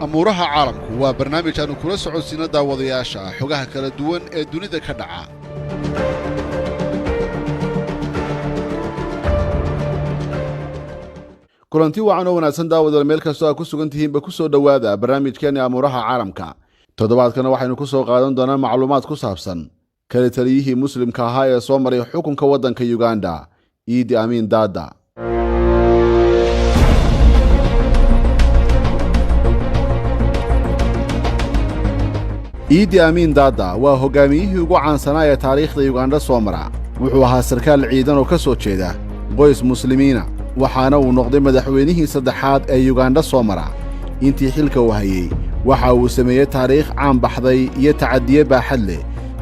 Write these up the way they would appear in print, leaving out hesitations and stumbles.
Amuuraha Caalamku waa barnaamij aanu kula socodsiino daawadayaasha xogaha kala duwan ee dunida ka dhaca. Kulanti wacan oo wanaagsan, daawadal, meel kastoo aad ku sugan tihiinba, ku soo dhowaada barnaamijkeeni Amuuraha Caalamka. Toddobaadkana waxaynu ku soo qaadan doonaa macluumaad ku saabsan kali taliyihii Muslimka ahaa ee soo maray xukunka waddanka Yuganda, Iidi Amiin Daada. Iidi Amiin Daada waa hogaamiyihii ugu caansanaa ee taariikhda Yugandha soo mara. Wuxuu ahaa sarkaal ciidan oo ka soo jeeda qoys Muslimiina, waxaana uu noqday madaxweynihii saddexaad ee Yugandha soo mara. Intii xilka uu hayey, waxa uu sameeyey taariikh caan baxday iyo tacadiye baaxad leh,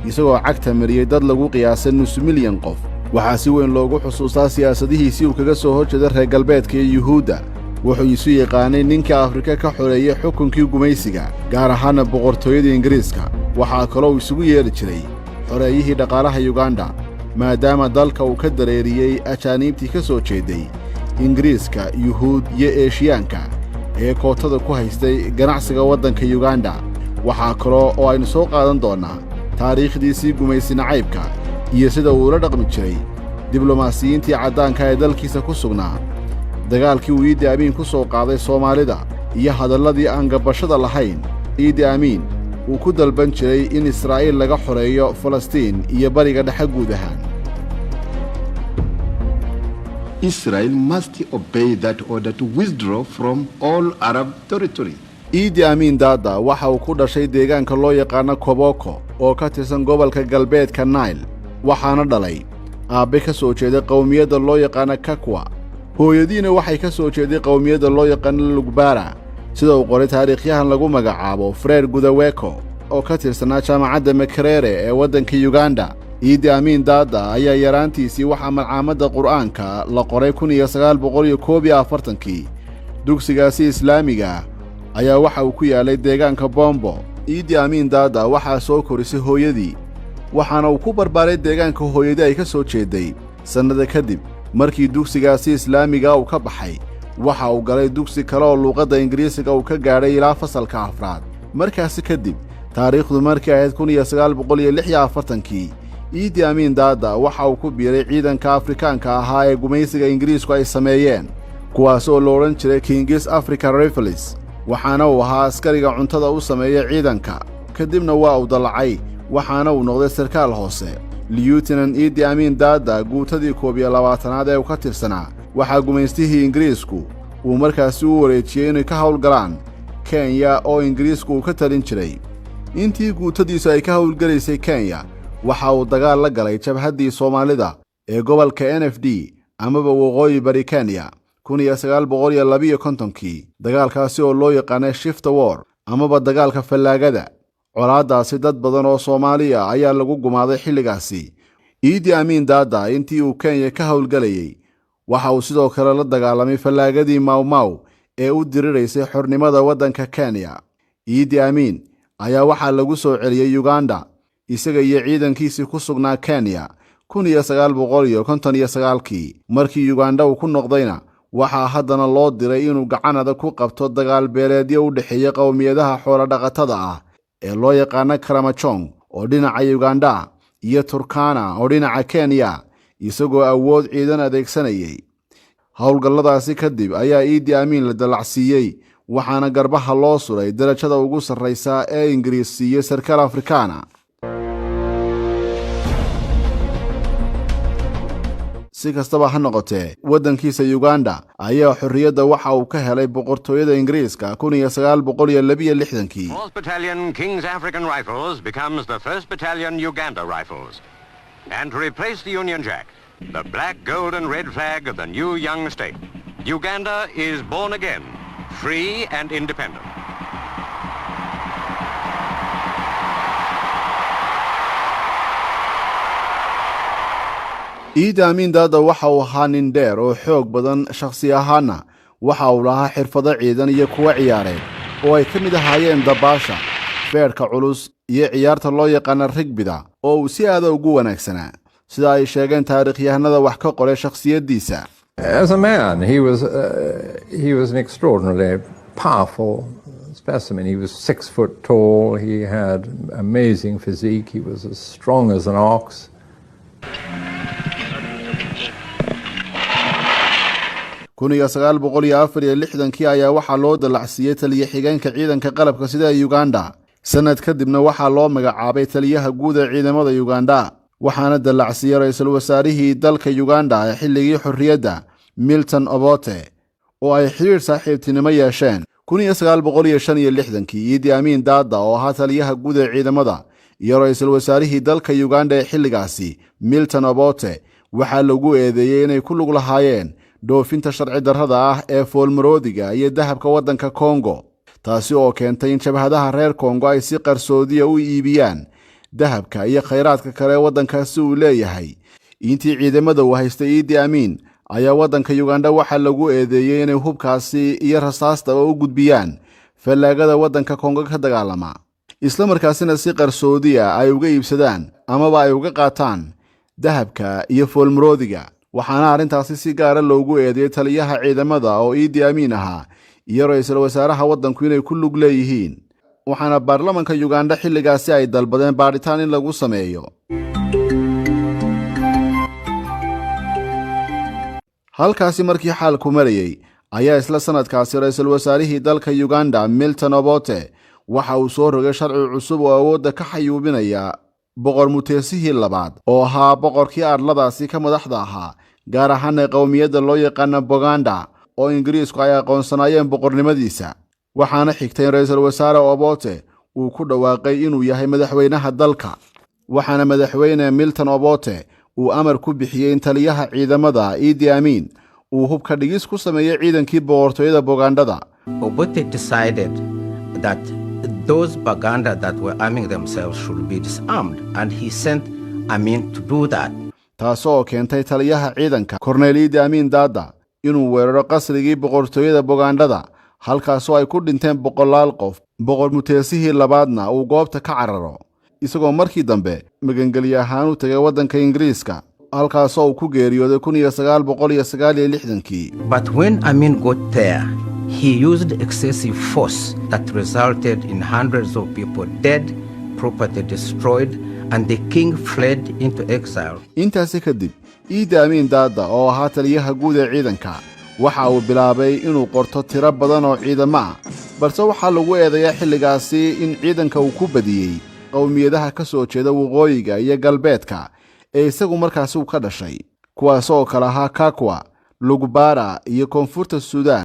isagoo cagta mariyey dad lagu qiyaasay nus milyan qof. Waxaa si weyn loogu xusuustaa siyaasadihiisii uu kaga soo hor jeeda reer galbeedka iyo Yuhuudda. Wuxuu isu yaqaanay ninka Afrika ka xoreeyey xukunkii gumaysiga, gaar ahaana boqortooyada Ingiriiska. Waxaa kaloo uu isugu yeedhi jiray xoreeyihii dhaqaalaha Yuganda, maadaama dalka uu ka dareeriyey ajaaniibtii ka soo jeeday Ingiriiska, Yuhuud iyo Eeshiyaanka ee kootada ku haystay ganacsiga waddanka Yuganda. Waxaa kaloo oo aynu soo qaadan doonnaa taariikhdiisii gumaysi nacaybka iyo sida uu ula dhaqmi jiray diblomaasiyiintii caddaanka ee dalkiisa ku sugnaa, dagaalkii uu Iidi Amiin ku soo qaaday Soomaalida iyo hadalladii aan gabbashada lahayn Iidi Amiin uu ku dalban jiray in Israa'iil laga xoreeyo Falastiin iyo Bariga Dhexe guud ahaan. Israel must obey that order to withdraw from all Arab territory. Iidi Amiin Daada waxa uu ku dhashay deegaanka loo yaqaano Koboko oo ka tirsan gobolka galbeedka Nail, waxaana dhalay aabbe ka soo jeeday qowmiyadda loo yaqaano Kakwa, hooyadiina waxay ka soo jeeday qowmiyadda loo yaqaano Lugbara, sida uu qoray taariikhyahan lagu magacaabo Freer Gudaweko oo ka tirsanaa jaamacadda Makerere ee waddanka Yuganda. Iidi Amiin Daada ayaa yaraantiisii waxaa malcaamadda Qur'aanka la qoray 1941-kii. Dugsigaasi Islaamiga ayaa waxa uu ku yaalay deegaanka Bombo. Iidi Amiin Daada waxaa soo korisay hooyadii, waxaana uu ku barbaaray deegaanka hooyadii ay ka soo jeeday. Sannada kadib markii dugsigaasi Islaamiga uu ka baxay, waxa uu galay dugsi kale oo luuqadda Ingiriisiga uu ka gaadhay ilaa fasalka afraad. Markaasi kadib, taariikhdu markii ahayd 1946-kii, Iidi Amiin Daada waxa uu ku biiray ciidanka Afrikaanka ahaa ee gumaysiga Ingiriisku ay sameeyeen, kuwaas oo la odhan jiray King's Africa Rifles, waxaana uu ahaa askariga cuntada u sameeya ciidanka. Kadibna waa uu dallacay, waxaana uu noqday sarkaal hoose, Lieutenant. Iidi Amiin Daada guutadii 21-aad ee uu ka tirsanaa waxaa gumaystihii Ingiriisku uu markaasi u wareejiyey inay ka howlgalaan Kenya oo Ingiriisku uu ka talin jiray. Intii guutadiisu ay ka howlgelaysay Kenya, waxa uu dagaal la galay jabhaddii Soomaalida ee gobolka NFD amaba Waqooyi Bari Kenya 1952-kii, dagaalkaasi oo loo yaqaanay Shifta War amaba dagaalka fallaagada. Colaaddaasi dad badan oo Soomaaliya ayaa lagu gumaaday xilligaasi. Iidi Amiin Daada intii uu Kenya ka howlgelayey, waxa uu sidoo kale la dagaalamay fallaagadii Mawmaw ee u diriraysay xornimada waddanka Kenya. Iidi Amiin ayaa waxaa lagu soo celiyey Yuganda isaga iyo ciidankiisii ku sugnaa Kenya 1959-kii. Markii Yuganda uu ku noqdayna, waxaa haddana loo diray inuu gacan adag ku qabto dagaal beeleedyo u dhexeeya qowmiyadaha xoolodhaqatada ah ee loo yaqaano Karamajong oo dhinaca Yuganda iyo Turkana oo dhinaca Kenya, isagoo awood ciidan adeegsanayay. Howlgalladaasi kadib ayaa Iidi Amiin la dallacsiiyey, waxaana garbaha loo suray darajada ugu sarraysa ee Ingiriis siiyey sarkaal Afrikaana. Si kastaba ha noqotee, waddankiisa Yuganda ayaa xorriyadda waxa uu ka helay boqortooyada Ingiriiska 1962-kii. 4th Battalion King's African Rifles becomes the 1st Battalion Uganda Rifles. And to replace the Union Jack, the black, gold and red flag of the new young state. Uganda is born again, free and independent. Iidi Amiin Daada waxa uu ahaa nin dheer oo xoog badan. Shakhsi ahaana waxa uu lahaa xirfado ciidan iyo kuwo ciyaareed oo ay ka mid ahaayeen dabaasha, feedhka culus iyo ciyaarta loo yaqaana rigbida oo uu si aada ugu wanaagsanaa, sida ay sheegeen taariikhyahanada wax ka qoray shakhsiyaddiisa. As a man, he was an extraordinarily powerful specimen. He was 6 foot tall. He had amazing physique. He was as strong as an ox. 1964-kii ayaa waxaa loo dallacsiiyey taliye xigeenka ciidanka qalabka sida ee Yuganda. Sannad kadibna waxaa loo magacaabay taliyaha guud ee ciidamada Yuganda, waxaana dallacsiiyey ra-iisul wasaarihii dalka Yuganda ee xilligii xorriyadda, Milton Obote, oo ay xidhiir saaxiibtinimo yeesheen. 1965-kii, Iidi Amiin Daada, oo ahaa taliyaha guud ee ciidamada, iyo ra-iisul wasaarihii dalka Yuganda ee xilligaasi, Milton Obote, waxaa lagu eedeeyey inay ku lug lahaayeen dhoofinta sharci darrada ah ee foolmaroodiga iyo dahabka waddanka Kongo, taasi oo keentay in jabhadaha reer Kongo ay si qarsoodiya u iibiyaan dahabka iyo khayraadka kale ee waddankaasi uu leeyahay. Intii ciidamada uu haystay Iidi Amiin ayaa waddanka Yuganda waxaa lagu eedeeyey inay hubkaasi iyo rasaastaba u gudbiyaan fallaagada waddanka Kongo ka dagaalama, isla markaasina si qarsoodiya ay uga iibsadaan amaba ay uga qaataan dahabka iyo foolmaroodiga. Waxaana arrintaasi si gaara loogu eedeeyey taliyaha ciidamada oo Iidi Amiin ahaa iyo ra-iisul wasaaraha waddanku inay ku lug leeyihiin, waxaana baarlamanka Yuganda xilligaasi ay dalbadeen baadhitaan in lagu sameeyo. Halkaasi markii xaalku marayey ayaa isla sannadkaasi ra-iisul wasaarihii dalka Yuganda, Milton Obote, waxa uu soo rogay sharci cusub oo awoodda ka xayuubinaya Boqor Muteesihii Labaad, oo ahaa boqorkii arladaasi ka madaxda ahaa, gaar ahaana qowmiyadda loo yaqaana Boganda oo Ingiriisku ay aqoonsanaayeen boqornimadiisa. Waxaana xigtay in ra-iisul wasaare Obote uu ku dhawaaqay inuu yahay madaxweynaha dalka, waxaana madaxweyne Milton Obote uu amar ku bixiyey in taliyaha ciidamada Iidi Amiin uu hubka dhigis ku sameeyey ciidankii boqortooyada Bogandhada. Obote decided that those Baganda that were arming themselves should be disarmed, and he sent Amin to do that. Taasoo keentay taliyaha ciidanka, Korneyl Iidi Amiin Daada, inuu weeraro qasrigii boqortooyada Bogandhada, halkaasoo ay ku dhinteen boqolaal qof, Boqor Muteesihii Labaadna uu goobta ka cararo, isagoo markii dambe magangelye ahaan u tegay waddanka Ingiriiska, halkaasoo uu ku geeriyooday 1969-kii. But when Amin got there, he used excessive force that resulted in hundreds of people dead, property destroyed, and the king fled into exile. Intaasi kadib, Iidi Amiin Daada, oo ahaa taliyaha guud ee ciidanka, waxa uu bilaabay inuu qorto tiro badan oo ciidamo ah, balse waxaa lagu eedeeyaa xilligaasi in ciidanka uu ku badiyey qowmiyadaha ka soo jeeda waqooyiga iyo galbeedka ee isagu markaasi uu ka dhashay, kuwaas oo kale ahaa Kakwa, Lugbara iyo Koonfurta Suudaan.